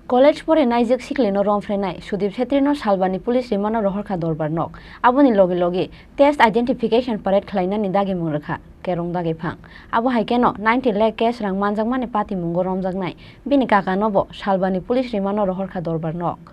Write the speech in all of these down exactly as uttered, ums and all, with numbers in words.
College pori naijwk siklino romphrenai Sudip Chhetrino Salbani police rimano rohorkha dorbar nok. Aboni logi logi test identification parade khlainani dagimung rwkha Kerong Dagiphang. Abo hai kheno ninety lakh cash rang manjakmani patimungo romjaknai bini kakanobo Salbani police rimano rohorkha dorbar nok.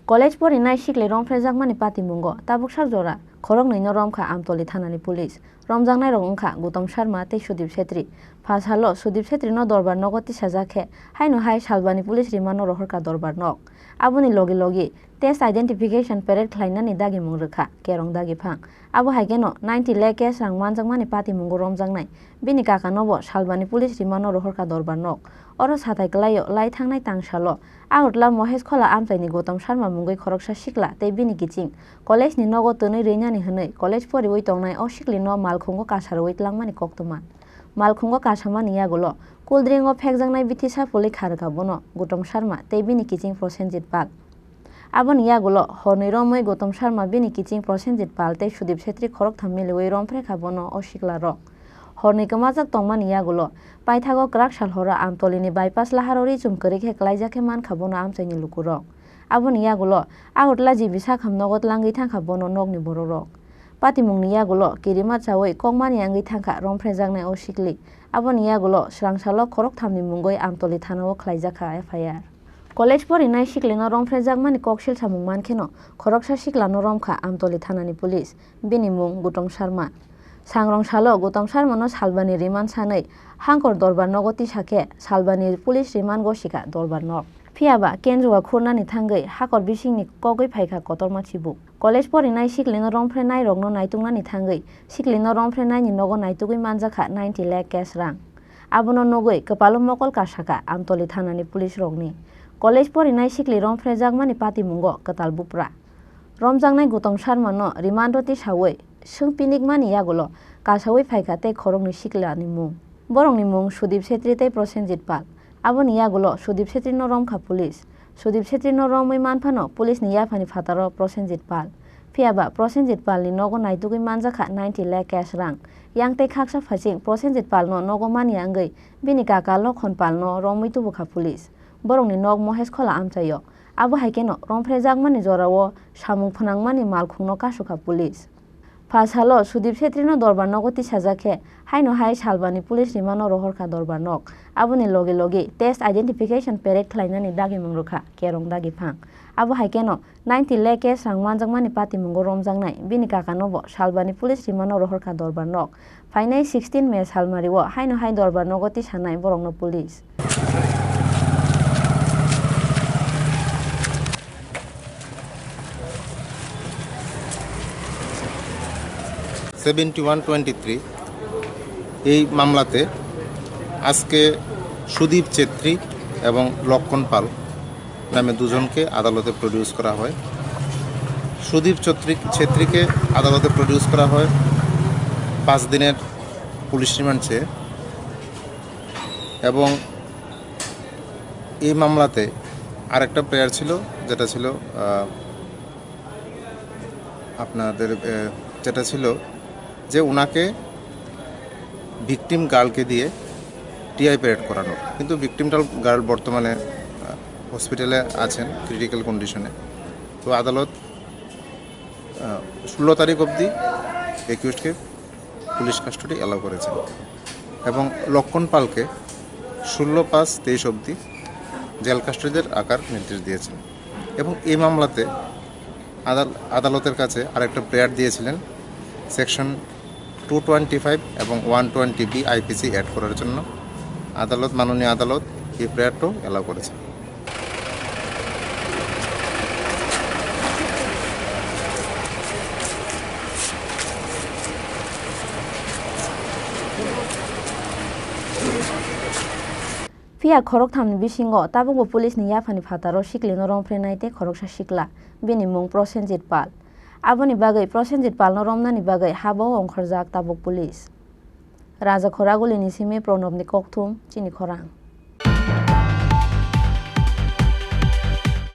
College porinai sikli romphraijakmani patimungo tabuk sak jora khoroknwino romkha Amtoli thanani police. Romjaknairok wngkha Gutom Sharma tei Sudip Chhetri. Pha salo Sudip Chhetrino dorbar nogo tisajak khe, haino hai Salbani police rimano rohorkha dorbar nok. Aboni logi logi test identification parade khlainani dagimung rwkha Kerong Dagiphang. Abo hai kheno ninety lakh cash rang manjakmani patimungo romjaknai bini kakanobo Salbani police rimano rohorkha dorbar nok. Oro sathai kwlaio lai thangnai tangsalo Agartala Mohesh Khola amchaini Gautam Sharma mungwi khoroksa sikla tei bini kiching college ni nogo twnwi rwinani hwnwi college poriwi tongnai o siklino malkhungo kasarwi tlangmani koktwma. Malkhungo kasamani yagulo cool drink o phekjaknai bithi sapulwi kharwkha bono Gautam Sharma tei bini kiching Prosenjit Pal. Aboni yagulo horni romwi Gautam Sharma bini kiching Prosenjit Pal tei Sudip Chhetri khoroktham miliwi romphrekha bono o siklarok. Horni kwmajak tongmani yagulo paithago kwrak sal horo Amtolini bypass laharo ri chum kwrwi khe klaijak khe mankha bono amchaini lukurok. Aboni yagulo Agartala G B sakham nogo tlangwi thangkha bono nokni bororok. Patimungni yagulo kirima chawi kokmani wngwi thangkha romphrejaknai o sikli. Aboni yagulo swrangsalo khorokthamni mungwi Amtoli thanao khlaijakha F I R. College porinai siklino romphrejakmani koksil samung mankheno khoroksa siklano romkha Amtoli thanani police, bini mung Gautam Sharma. Sangrong salo Gautam Sharmano Salbani rimand sanwi Hangkor dorbar nogo tisa khe Salbani police rimand gosikha dorbar nok. Phiyaba kenjua khurnani thangwi hakor bisingni kogwi phaikha kotorma chibuk. College porinai siklino romphrenairokno naituknani thangwi siklino romphrenaini nogo naitugwi manjakha ninety lakh cash rang. Abono nugwi kwpalo mokol kasakha Amtoli thanani police rokni. College porinai sikli romphrejakmani patimungo kwtal bupra. Romjaknai Gautam Sharmano rimando tisawi swng pinikmani yagulo kasawi phaikha tei khoroknwi siklani mung. Borokni mung Sudip Chhetri tei Prosenjit Pal. Aboni yagulo Sudip Chhetrino romkha police. Sudip Chhetrino romwi manphano police ni yaphani phataro Prosenjit Pal. Phiyaba Prosenjit Palni nogo naitugwi manjakha ninety lakh cash rang. Yang tei khaksa phaiching Prosenjit Palno nogo manya wngwi bini kaka Lokhon Palno romwi tubukha police. Borokni nok Mohesh Khola amchaio. Abo hai kheno romphrejakmani jorao samung phnangmani malkhungno kasukha police. Pha salo Sudip Chhetrino dorbar nogo tisajak khe, haino hai Salbani police rimano rohorkha dorbar nok. Aboni logi logi test identification parade khlainani dagimung rwkha Kerong Dagiphang. Abo hai kheno ninety lakh cash rang manjakmani patimungo romjaknai bini kakanobo Salbani police rimano rohorkha dorbar nok. Phainai sixteen May salmario haino hai dorbar nogo tisanai borokno police. Seventy one twenty three এই মামলাতে আজকে সুদীপ ছেত্রী এবং লক্ষণ পাল নামে দুজনকে আদালতে প্রডিউস করা হয়। সুদীপ চত্রী-, ছেত্রীকে আদালতে প্রডিউস করা হয় পাঁচ দিনের পুলিশ রিমান্ড চেয়ে। এবং এই মামলাতে আরেকটা প্রেয়ার ছিল, যেটা ছিল, আহ, আপনাদের, আহ, যেটা ছিল যে ওনাকে ভিকটিম গার্লকে দিয়ে টিআই প্যারেড করানোর, কিন্তু ভিকটিম গার্ল বর্তমানে, আহ, হসপিটালে আছেন ক্রিটিক্যাল কন্ডিশনে। তো আদালত, আহ, ষোলো তারিখ অবধি অ্যাকিউজডকে পুলিশ কাস্টডি অ্যালাউ করেছেন এবং লক্ষণ পালকে ষোলো পাঁচ তেইশ অবধি জেল কাস্টডিতে রাখার নির্দেশ দিয়েছেন। এবং এই মামলাতে আদাল-, আদালতের কাছে আরেকটা প্রেয়ার দিয়েছিলেন, সেকশন টু টোয়েন্টি ফাইভ এবং one twenty B IPC add করার জন্য। আদালত, মাননীয় আদালত এই প্রেয়ারটাও অ্যালাউ করেছেন। Phiya khoroktham ni bisingo tabukbo police ni yaphani phataro siklino romphrenai tei khoroksa sikla, bini mung Prosenjit Pal. Aboni bagwi Prosenjit Palno romnani bagwi habao ongkhorjak tabuk police. Raja Khoraguli ni simi Pranobni kokthum, chini khorang.